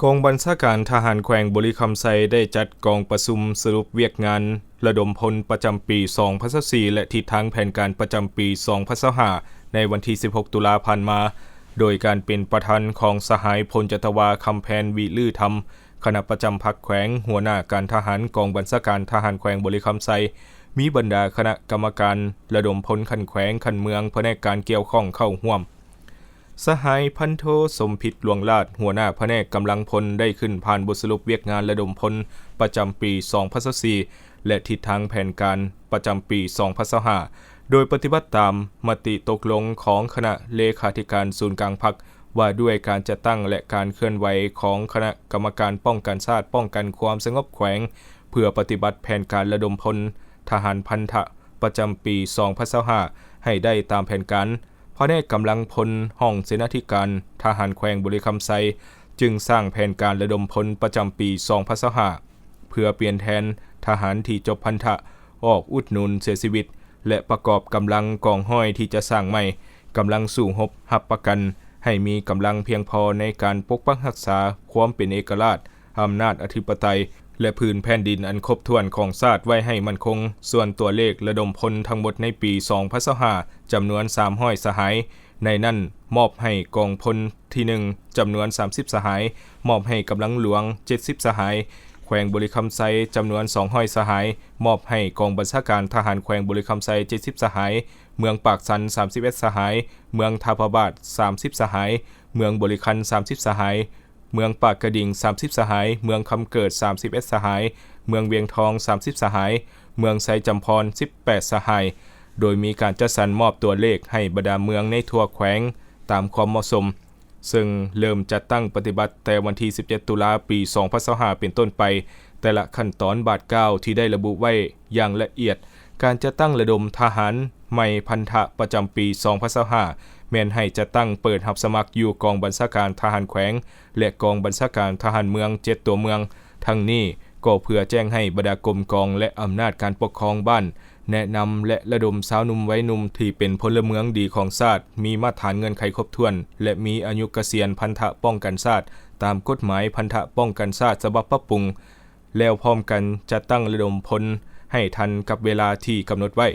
ກອງບັນຊາການທະຫານແຂວງບໍລິຄຳໄຊ ໄດ້ຈັດກອງປະຊຸມສະຫຼຸບວຽກງານລະດົມພົນປະຈຳປີສອງພັນຊາວສີ່ ແລະ ທິດທາງແຜນການປະຈຳປີສອງພັນຊາວຫ້າ ໃນວັນທີສິບຫົກຕຸລາຜ່ານມາ, ໂດຍການເປັນປະທານຂອງສະຫາຍພົນຈັດຕະວາ ຄຳແພນ ວິລືທຳ, ຄະນະປະຈຳພັກແຂວງ, ຫົວໜ້າການທະຫານກອງບັນຊາການທະຫານແຂວງບໍລິຄຳໄຊ, ມີບັນດາຄະນະກຳມະການລະດົມພົນຂັ້ນແຂວງ, ຂັ້ນເມືອງ, ພະແນກການກ່ຽວຂ້ອງເຂົ້າຮ່ວມ. ສະຫາຍພັນໂທ ສົມພິດ ຫຼວງລາດ, ຫົວໜ້າພະແນກກຳລັງພົນ ໄດ້ຂຶ້ນຜ່ານບົດສະຫຼຸບວຽກງານລະດົມພົນປະຈຳປີສອງພັນຊາວສີ່ ແລະ ທິດທາງແຜນການປະຈຳປີສອງພັນຊາວຫ້າ ໂດຍປະຕິບັດຕາມມະຕິຕົກລົງຂອງຄະນະເລຂາທິການສູນກາງພັກ ວ່າດ້ວຍການຈັດຕັ້ງ ແລະ ການເຄື່ອນໄຫວຂອງຄະນະກຳມະການປ້ອງກັນຊາດ, ປ້ອງກັນຄວາມສະຫງົບແຂວງ ເພື່ອປະຕິບັດແຜນການລະດົມພົນທະຫານພັນທະປະຈຳປີສອງພັນຊາວຫ້າ ໃຫ້ໄດ້ຕາມແຜນການ. ພະແນກກຳລັງພົນຫ້ອງເສນາທິການທະຫານແຂວງບໍລິຄຳໄຊ ຈຶ່ງສ້າງແຜນການລະດົມພົນປະຈຳປີສອງພັນຊາວຫ້າ ເພື່ອປ່ຽນແທນທະຫານທີ່ຈົບພັນທະອອກອຸດໜູນເສຍຊີວິດ ແລະ ປະກອບກຳລັງກອງຮ້ອຍທີ່ຈະສ້າງໃໝ່, ກຳລັງສູ້ຮົບຮັບປະກັນໃຫ້ມີກຳລັງພຽງພໍໃນການປົກປັກຮັກສາຄວາມເປັນເອກະລາດ, ອຳນາດອະທິປະໄຕ ແລະ ພື້ນແຜ່ນດິນອັນຄົບຖ້ວນຂອງຊາດໄວ້ໃຫ້ໝັ້ນຄົງ. ສ່ວນຕົວເລກລະດົມພົນທັງໝົດໃນປີສອງພັນຊາວຫ້າ ຈຳນວນສາມຮ້ອຍສະຫາຍ, ໃນນັ້ນມອບໃຫ້ກອງພົນທີໜຶ່ງ ຈຳນວນສາມສິບສະຫາຍ, ມອບໃຫ້ກຳລັງຫຼວງເຈັດສິບສະຫາຍ, ແຂວງບໍລິຄຳໄຊ ຈຳນວນສອງຮ້ອຍສະຫາຍ, ມອບໃຫ້ກອງບັນຊາການທະຫານແຂວງບໍລິຄຳໄຊເຈັດສິບສະຫາຍ, ເມືອງປາກຊັນສາມສິບເອັດສະຫາຍ, ເມືອງທ່າພະບາດສາມສິບສະຫາຍ, ເມືອງບໍລິຄັນສາມສິບສະຫາຍ, ເມືອງປາກກະດິງສາມສິບສະຫາຍ, ເມືອງຄຳເກີດສາມສິບເອັດສະຫາຍ, ເມືອງວຽງທອງສາມສິບສະຫາຍ, ເມືອງໄຊຈຳພອນສິບແປດສະຫາຍ, ໂດຍມີການຈັດສັນມອບຕົວເລກໃຫ້ບັນດາເມືອງໃນທົ່ວແຂວງຕາມຄວາມເໝາະສົມ, ເຊິ່ງເລີ່ມຈັດຕັ້ງປະຕິບັດແຕ່ວັນທີສິບເຈັດຕຸລາ ປີສອງພັນຊາວຫ້າ ເປັນຕົ້ນໄປ. ແຕ່ລະຂັ້ນຕອນບາດກ້າວທີ່ໄດ້ລະບຸໄວ້ຢ່າງລະອຽດ, ການຈັດຕັ້ງລະດົມທະຫານໃໝ່ພັນທະປະຈຳປີສອງພັນຊາວຫ້າ ແມ່ນໃຫ້ຈັດຕັ້ງເປີດຮັບສະໝັກຢູ່ກອງບັນຊາການທະຫານແຂວງ ແລະ ກອງບັນຊາການທະຫານເມືອງເຈັດຕົວເມືອງ. ທັງນີ້ກໍເພື່ອແຈ້ງໃຫ້ບັນດາກົມກອງ ແລະ ອຳນາດການປົກຄອງບ້ານ ແນະນຳ ແລະ ລະດົມຊາວໜຸ່ມໄວໜຸ່ມທີ່ເປັນພົນລະເມືອງດີຂອງຊາດ, ມີມາດຖານເງື່ອນໄຂຄົບຖ້ວນ ແລະ ມີອາຍຸກະສຽນພັນທະປ້ອງກັນຊາດ ຕາມກົດໝາຍພັນທະປ້ອງກັນຊາດສະບັບປັບປຸງ, ແລ້ວພ້ອມກັນຈັດຕັ້ງລະດົມພົນໃຫ້ທັນກັບເວລາທີ່ກຳນົດໄວ້.